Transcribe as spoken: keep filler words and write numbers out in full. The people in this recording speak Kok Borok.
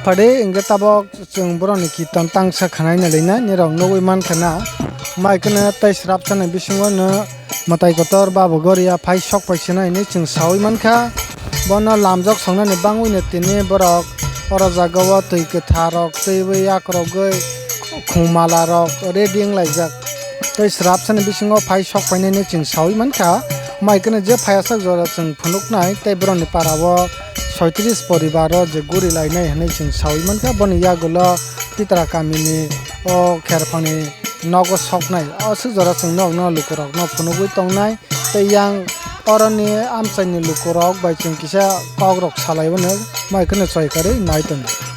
Phade hingke tabok chwng borokni kirtan tangsa khanai nalaina nirok nugui mankha na. Mai kheno tei srapsani bisingo no mwtai kotor Baba Goria phai sok pai sinai hinui chwng saui mankha. Bono lamjok songnani bangwino tini borok oro jagao twi kwtharrok twiwi yakrogwi khumala rok ready wnglaijak. Tei srapsani bisingo phai sok painani chwng saui mankha, mai kheno je phaiyasak jora chwng phunuknai tei borokni parao soitris poribaro je guri lainai hinui chwng saui mankha. Boni yagulo Titra kamini o kherphangni nogo soknai. Aswk jora chwng nokno lukurokno phunugui tongnai tei yang oroni amchaini lukurok bai chwng kisa kokrok salai mano, mai kheno choi karwi nai tongo.